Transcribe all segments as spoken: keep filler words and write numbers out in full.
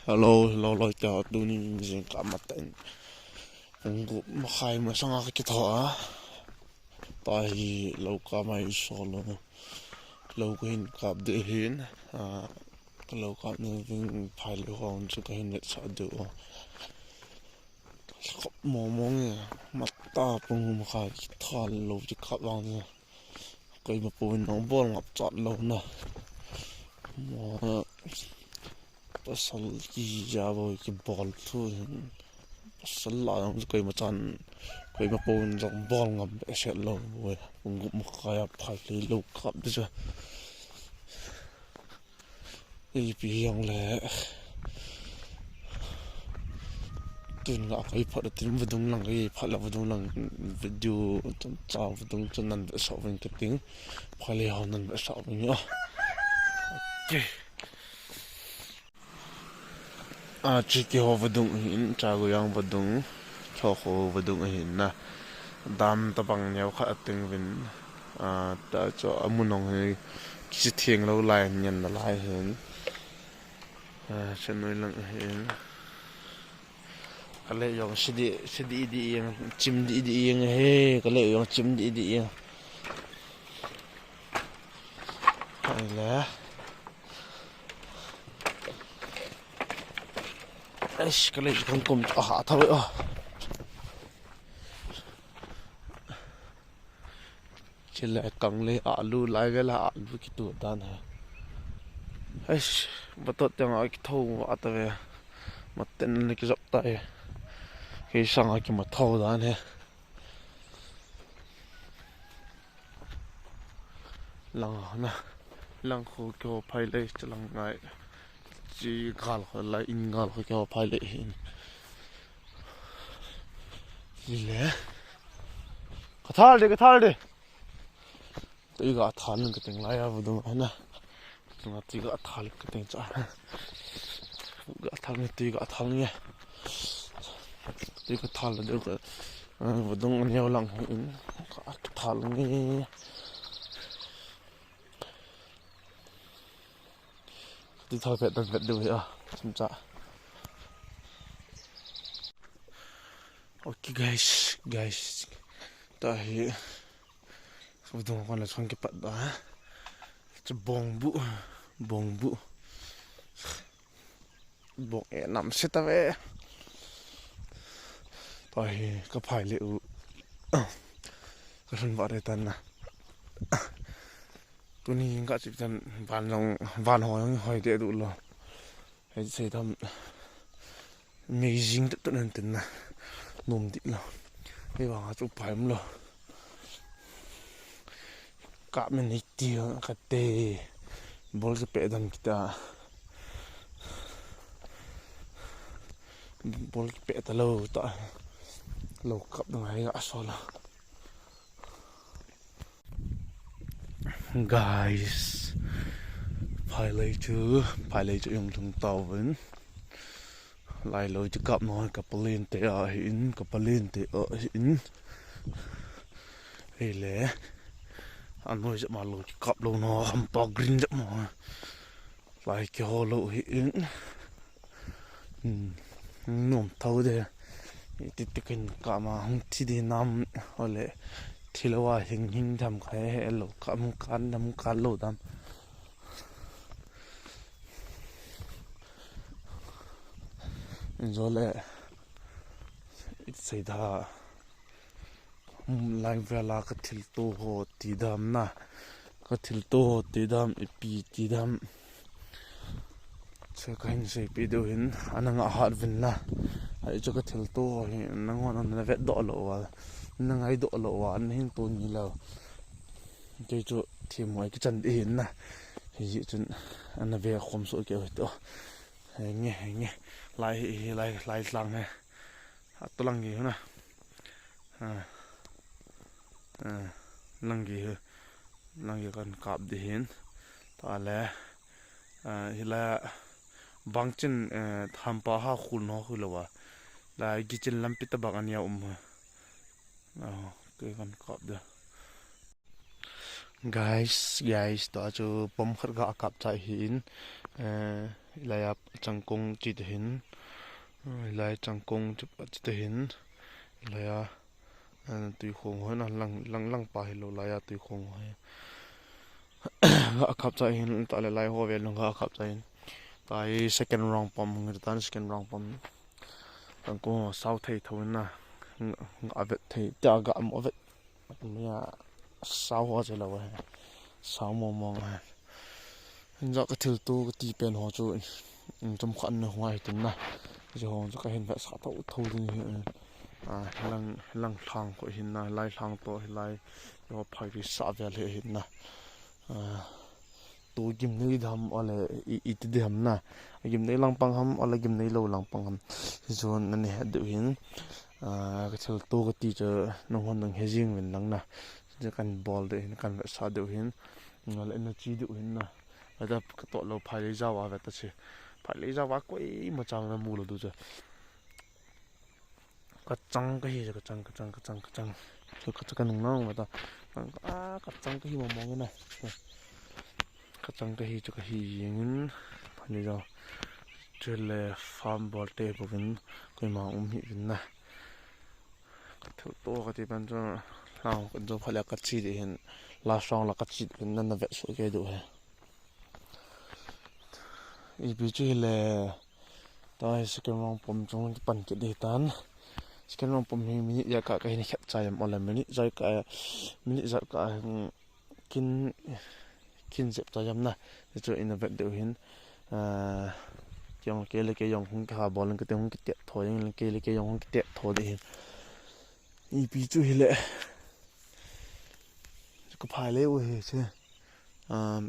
Hello, hello, loi ka tuni jingkah matah in. Pung gup makhai masanga ka kitho a. Tua hi lou kap mai solo. Lou ka hin kap ding ahin. A, ka lou kap ni ding phai lou hong chu ka hin vetsah ding u. Khop mong mong e. Matah pung gup makhai kitho lou chu kap vang ni. Koima pon nang bol ngap chat lou na. Mo pasal ki ja bo ki bol thu hin. Pasal la jong koima chan, koima pon jong bol ngam behseh lou. Pung gup makhai a phai lou kap ding chu. Ipi jong le. Tun la koi phat tin vadung lang koi phat la vadung lang video chomcha vadung chu nan vetsah vin kating. Phai lou hon nan vetsah vin a. Okay. A, chi kiho vadung ahin, Chagoyang vadung, Thokho vadung ahin na. Dam tabang neo khat ating vin, a, ta chu amun hong hi, kichi theng lou lai, ngen na lai hin. A, chanoi lang ahin. Ka lei jong sidi, sidi di ing, chim di di ing he, ka lei jong chim di di ing. Ai le. Eish, ka lei kang kum a ha thawe o. Chile kang le alu lai vela alu kitu dan he. Eish, batot teng a kitho a tave. Maten le kijop ta he. Kei sang a kimatho dan he. Lang na, lang khu kho phai lei chalang ngai. Chi gal khu lai in gal khu kho phai lei hin. Chi le. Ka thal de, ka thal de. Tui ga thal ka teng lai a vadung a na. Tunga tui ga thal ka teng cha. Ga thal nge, tui ga thal nge. Tui ga thal de ka. Vadung neo lang in ka thal nge. Tui thal pet dan pet du he a. Chomcha. Okay guys, guys. Tua hi. Vadung kon la chon kipat da. Chu bong bu, bong bu. Bong e nam se tave. Tua hi ka phai le u. Ka lhun va re tan na. Tuni ka chip tan van long, van ho jong hoi de du lo. Hei sei tam. Amazing tah tah nan tin na. Nom di lo. Hei vang a chu pai um lo. Ka men nei ti ka te. Bol kipe dan kita. Bol kipe ta lo ta. Lou kap dang ai ga so lo. Guys, phai lei chu, phai lei chu jong lhung tauvin. Lai lou chu kap noi ka palen te ahin, ka palen te ahin. Hei le, anoi jep ma lou chu kap lou no, hampa green jep ma. Lai kiho lou hi in. Hmm. Nom tho de. Iti tikin kama hung thi di nam hole. Thi lou a hing hing dam ka he he lou. Kam kan dam kan lou dam. Jole. Iti sei da. Lai vela ka thilto ho ti dam na. Ka thilto ho ti dam, ipi ti dam. Che ka hin seipi diu hin, ana ngah hat vin na. Ai chu ka thilto ho hi, nangho na vet doh lou a. Na ngai doh lou a, na hin to ni lou. Kei chu thim hoi kichan di hin na. Hijeh chun, ana ve khom so keu hi to. Henge, henge. Lai hi, hi, lai, lai tlang he. Atolang ge huna. A, a, lang ge hu, lang ge kan kap di hin. Tale, a, hila bangchin, a, hampa ha khul no khu lou a. La gichin lampi ta bang ania um ha. A, ke kan kap da. Guys, guys, tua chu pom khat ga kap chai hin. A, Hilai a changkong chi te hin, hilai changkong chi te hin, hilai a, eh, tuikhong ho na lang, lang, lang pa hilou lai a tuikhong ho hi. Ga khap cha hin, ta le lai ho ve lung ga khap cha hin. Tai second round pom, ngi tan second round pom. Changkong ho sao thei tho na, ga vet thei, ta ga mo vet. Mia sao ho che lo he. Sao mo mo he. Hinja ka thil tu ka ti pen ho chu, chom khat na hung ai tin na. Ji ho chu ka hin vet sa tho tho din hi. A, lang, lang thlang ko hin na, lai thlang to hi lai. Yo phai pi sa vel hi hin na. A, tu gimnei dam ole i, i ti dam na. Gimnei lang pang ham ole gimnei lo lang pang ham. Hi chu na ni he du hin. A, ka thil tu ka ti chu nung hon nung he jing vin lang na. Chu kan bol de hin, kan vet sa de hin. Nga le na chi de hin na. Ada ka to lo phai le jaw a vet ta chi. Phai le jaw a koi ma chang na mu lo du chu. Ka chang ka hi, ka chang, ka chang, ka chang, ka chang. Chu ka, chu ka nung nang ma ta. A, ka chang ka hi mo mo na. Ka chang ka hi, chu ka hi jing in. Phani jo. Chu le farm bol te bo vin. Koi ma um hi vin na. Ka thil to ka ti pan chu. Lang ka jo phale ka chi de hin. La song la ka chi de hin na na vet su ke du he. Ipi chu hile. Ta hi second round pom chung kipan kit ding tan. Second round pom hi minute ja ka ka hin khet chai am ole minute ja ka minute ja ka hin kin kin jep chai am na. Chu in a vet deu hin. Ah, kiong ke le ke yong hung ka bol ke te hung ki te tho yong ke le ke yong hung ki te tho de hin. Ipi chu hile. Ka phai le u hi che. Um,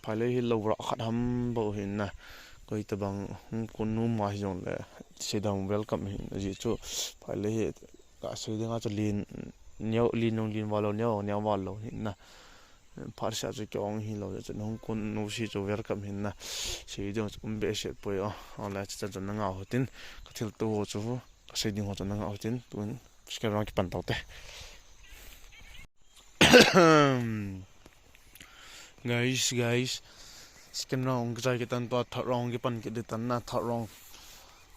phai le hi lo ra khat ham bo hin na. Koi ta bang hung kun nu ma hi jong le. Sei dang welcome hin ji chu. Phai le hi ka sei ding a chu lin neo lin nung lin wa lo neo neo wa lo hin na. Phar sia chu kiong hi lo chu hung kun nu si chu welcome hin na. Sei ding chu um be se poi o. Ole chu chan chu na nga ho tin. Ka thil tu ho chu. Ka sei ding ho chu na nga ho tin. Tun. Second round kipan tau te. Guys, guys. Second round ka chai kitan tua third round kipan kit di tan na third round.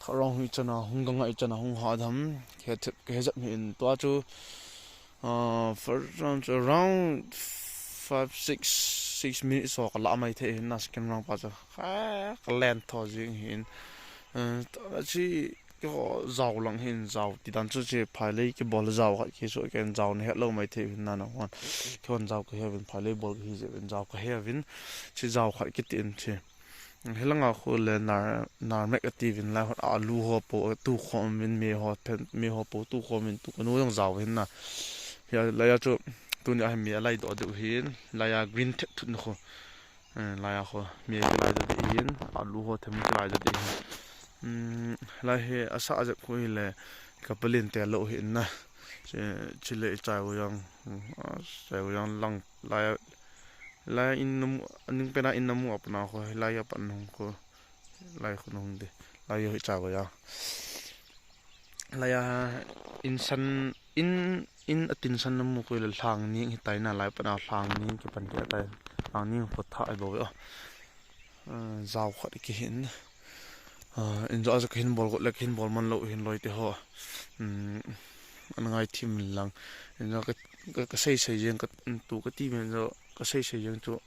Third round hi chana hung ka ngai chana hung ha dam. Ke thep ke jap hi in tua chu, ah, first round chu round five, six, six minutes so ka la mai the hin na second round pa chu. Ka, ka len tho jing hin. Eh, ta chi Keiho jao lang hin jao ti dan chu che phailei kibol jao khat kisu ken jao na het lou mai thei hin nana hon. Keihon jao kahe uvin phailei bol kahi jeh uvin jao kahe uvin. Che jao khat kiti in che. Hilanga khu le nar, nar mek ati uvin lai hon alu ho po tu khom uvin me ho phen, me ho po tu khom uvin tu kanu jong jao hin na. Hilai a chu tuni a hi me alai doh diu hin. Lai a green thep thut na khu. Eh, lai a khu, mi kilai doh ding hin, alu ho them kilai doh ding hin. Hmm, lai hi, asa ajep khu hile, kapalin te lou hin na. Che, chile i chai u yang, hmm, a, chai u yang lang, lai, lai in namu, aning pena in namu apna khu, lai a pan hung khu, lai khu nung de, lai yo hi chai u yang. Lai a, insan, in, in atinsan namu khu le lhang ning hi tai na lai pana lhang ning kipan kit tai. Lhang ning khu tha ai bo ve o. Ah, jao khat kihin. Ah, in jo a kahin bol got le kahin bol man lou hin loi te ho. Hmm, an ngai thim lang. In jo ka, ka, ka sei sei jeng ka, tu ka ti men jo ka sei sei jeng chu.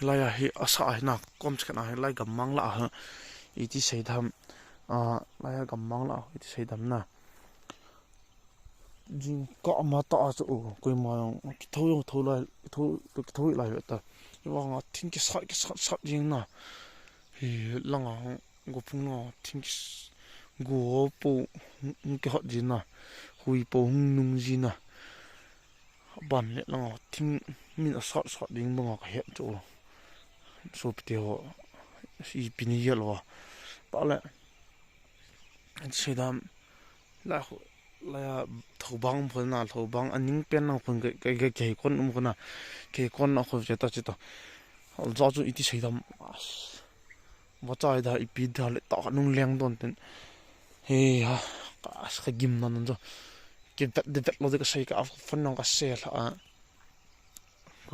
Lai a hi asa hi na kom chkan a hi lai gammang la ha. Iti sei dam. Ah, lai a gammang la iti sei dam na. Jingkah ma ta a chu, o, koima jong, kitho jong tho lai, kitho, kitho lai ve ta. Vang a thing kisat, kisat, sat jing na. Hi, langa, gophung langa, thing kis-, go po, hung, hung kihot jing na. Hui po, hung nung jing na. Ban le langa, thing, min a sat, sat jing banga kahet chu. Sopite ho, ipi ni jeh lou a. Ta le, sei dam, la khu, la ya, thobang phun na, thobang aning pen lang phun ke, ke, ke, kei kon um khun na, kei kon na khu che ta che ta. Al ja chu iti sei dam, as. Va chai da, ipi da le ta nung leng don ten. He ha, as ka gim na nun jo. Ke vet de vet lou de ka sei ka, a phun nang ka se la a.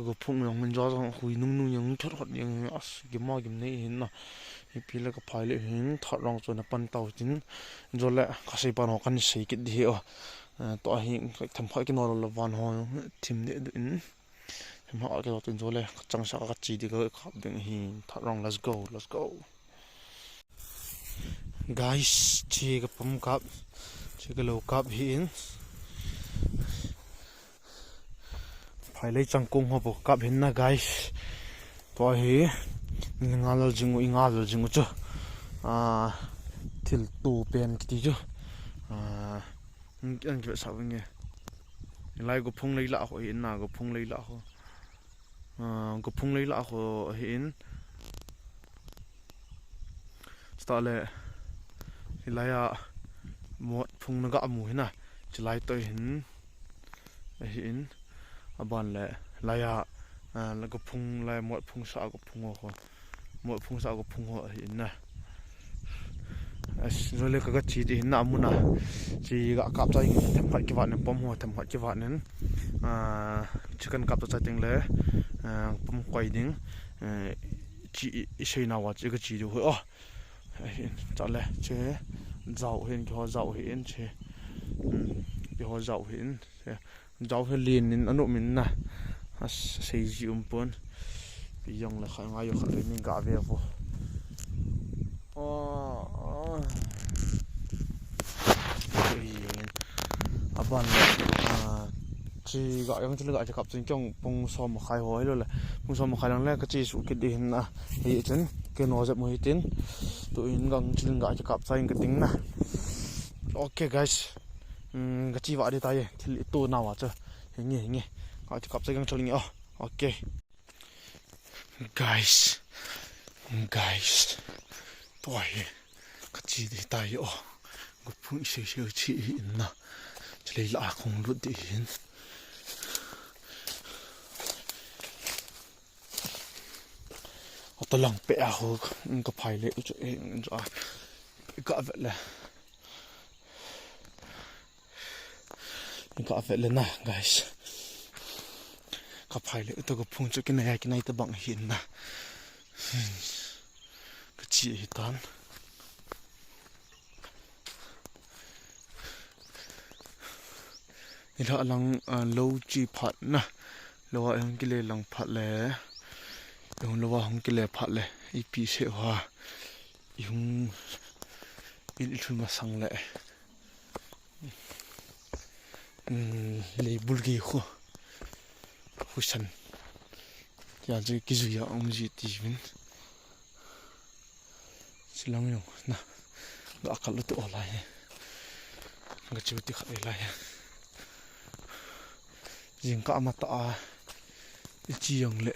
Gophung jong hin jo jong hui nung nung jong thot thot jong as gima gim nei hin na. Ipi le ka phai le hin thot rong chu na pan tau tin. Jo le ka sei pan ho kan sei kit di hi o. Eh, to hi ka them kha ki no lo van ho thim de du in. Hem ha ka tin jo le ka chang sa ka chi di ka kap ding hi thot rong, let's go, let's go. Guys, chi ka pam kap, chi ka lo kap hi in. Phai lei chang kung ho bo kap hin na, guys. To hi, ni ngal lal jing u, i ngal lal jing u chu. Ah, thil tu pen kiti chu. Ah, an ki sa nge. Lai gophung lei la ho hi na, gophung lei la ho. Ah, gophung lei la ho hi in. Sta le, hilai a, mot phung na ga mu hi na, chilai to hin, ahi in, aban le, lai a, ah, la gophung lai, mot phung sa gophung ho, mot phung sa gophung ho, ahi in na. As, jo le ka ka chi di hin na mu na, chi ga kap chai them khat ki vat nen pom ho, them khat ki vat nen, ah, chicken kap chai ting le, ah, pom koi ding, eh, chi i, i sei na wa chi ka chi du ho. Oh. Ahin, chale, che, jau hin, kiho jau hin, che. Hmm, kiho jau hin, che. Jau hi lin in, anu min na. As, sei ji um pon. Pi jong le kha, ngai yo kha le min ga ve vo. Oh, oh. Ei, aban, ah, chi ga yang chi le ga chi kap chin kyong pung som makhai ho hi lo le. Pung som makhai lang le ka chi su kit di hin na. Hi chen, ke no jep mo hi tin. Tu in gang chilin ga chi kap chai ka ting na. Okay, guys. Hmm, ka chi va di ta ye. Thil i tu na wa chu. Hingi, hingi. Ga chi kap chai gang chilin. Oh, okay. Guys. Guys. Tua hi. Ka chi di ta ye, oh. Gophung i sei sei chi i in na. Chi lei la kong lut di hin. Ata lang pe a ho, ka phai le u chu, eh, jo a. Ka vet le. Ka vet le na, guys. Ka phai le u ta gophung chu kinai a kinai ta bang hi na. Ka chi hi tan. Nilhah lang, ah, lo chi phat na. Lo a hung kile lang phat le. Hung lo a hung kile phat le. Ipi se ha. I hung in i thun masang le. Hmm, le bul gi khu. Husan. Ya je ki ju ya um ji ti vin. Silang yong na. Ga kal tu olai. Ga chu ti khat lai. Jingkah mata a. I chi yong le.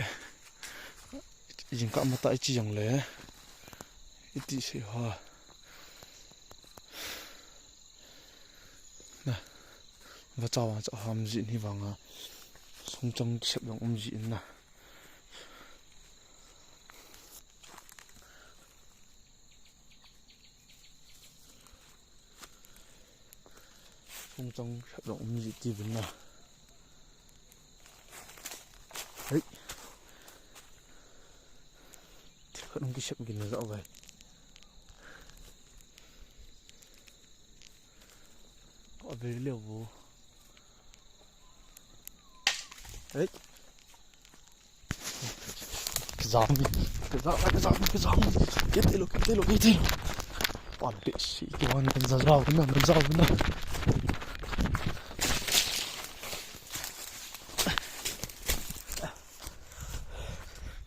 Jingkah mata i chi yong le. I ti se ha. Na. Va cha wa cha ham ji ni vanga. Sung chang sep yong um ji na. Sung chang sep yong um ji ti vin na. Hei. Thil khat hung kisep gin na zau vai. A ve leu vo. Hei. Kizam, kizam, kizam, kizam. Kete lo, kete lo, kete lo. Pan pe si, kiwan kan zazau na, zazau na.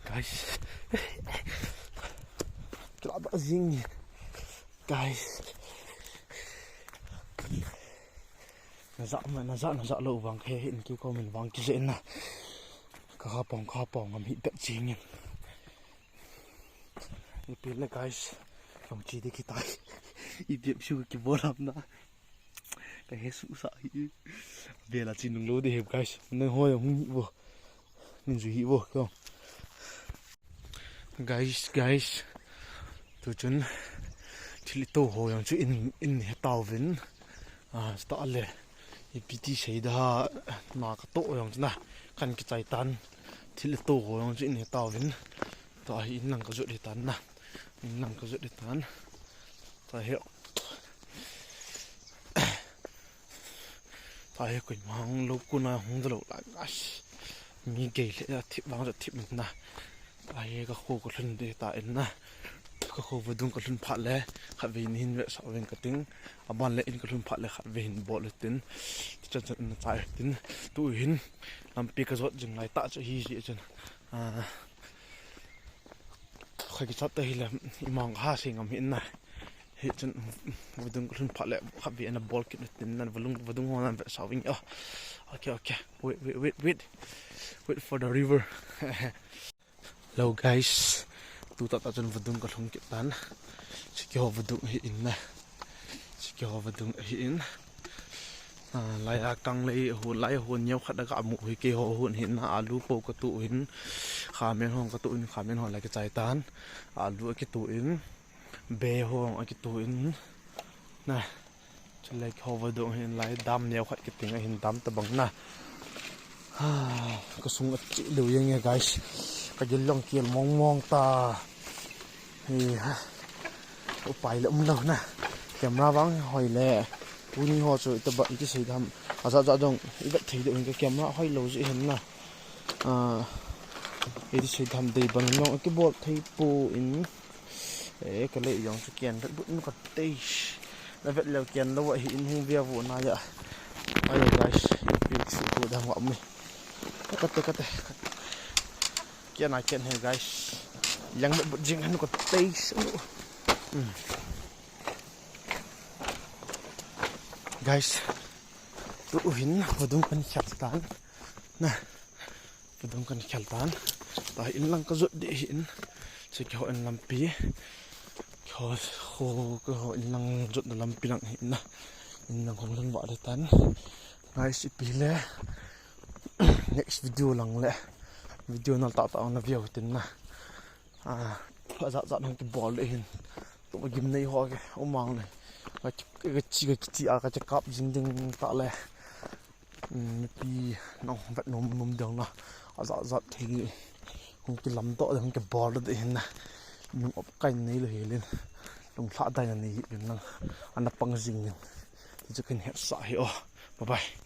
Guys. Kila ba zing. Guys. Na za ma, na za, na za lo vang khe in ki comment vang ki ze na. Ka ha pong, ka ha pong ngam hi pet ching in. Ipi le guys. Yong chi de ki tai. I biak su ki bol ap na. Ka he su sa hi. Bela chin nung lo de he guys. Nang hoi hung hi vo. Nin ju hi vo ko. Guys, guys. Tu chun thil i to ho jong chu in, in he tau vin. Ah, sta le. Ipi ti sei da na ka to jong chu na. Kan kichai tan. Thil le to ho jong chu in he tauvin. Tua hi in lang ka jot hi tan na. In lang ka jot hi tan. Tua hi. Tua hi koima hung lou, kona hung da lou la. Gosh. Mi gei le a thip vang ja thip in na. Tua hi ka kho ka lhun de ta in na. Ka kho vadung ka lhun phat le khatvei in hin vetsah veng ka ting. Aban le in ka lhun phat le khatvei hin bol le tin. Chan chan in na chai tin. Tu hin lampi ka jot jing lai ta chu hi ji chun. Ah, kha ki chat ta hi le, i mang ha se ngam hi na. Hi chun vadung ka lhun phat le khatvei ana bol kit tin na, vadung, vadung ho nan vetsah veng o. Okay, okay. Wait, wait, wait, wait. Wait for the river. Hello guys. Tu tah tah chun vadung ka lhung kit tan. Chiki ho vadung hi in na. Chiki ho vadung hi in. Ah, lai a kang lei ho, lai ho neo khat a ka mu hi kei ho hun hin na, alu po ka tu hin, khamen ho ka tu hin, khamen ho lai ka chai tan, alu a ki tu in, be ho a ki tu in, na, chuleh kei ho vadung hin lai dam neo khat ki ting a hin dam ta bang na. Ha, ka sung a chi lu yang e guys, ka gil long kiel mong mong ta. Hi ha. Upai le um lou na. Camera vang hoi le. Tuni ho chu ita ba iti sei dam. Aja ja dong i vet thei dong ka camera hoi lou ji hin na. Ah, iti sei dam dei ban long ki bol thei pu in. Eh, ka le yong chu kian vet but nu ka tei. Na vet leu kian lou a hi in hung via vo na ya. Ayo guys, i pi si pu dam wa mi. Ka te, ka te, ka te. Kian a kian he guys. Yang vet but jing han ko tei su. Hmm. Guys, tu hin vadung kan khel tan. Na, vadung kan khel tan. Tua hi in lang ka jot de hi in. Chiki ho in lampi. Kho, kho, kho in lang jot na lampi lang hi na. In lang hung lang va de tan. Guys, ipi le. Next video lang le. Video nal tah tah na view tin na. Ah, aja ja hung ki bol le hin. Tu gim nei ho ke, umang le. Ka chi, ka chi, ka chi a, ka chi kap jing ding ta le. Hmm, mipi nong vet nom nom ding na. Aja ja thei. Hung ki lam to, hung ki bol de hin na. Nung op kai nei le hi lin. Lung thla dai na nei hi lin lang. Ana pang jing in. Ti chu kin het sa hi o. Bye bye.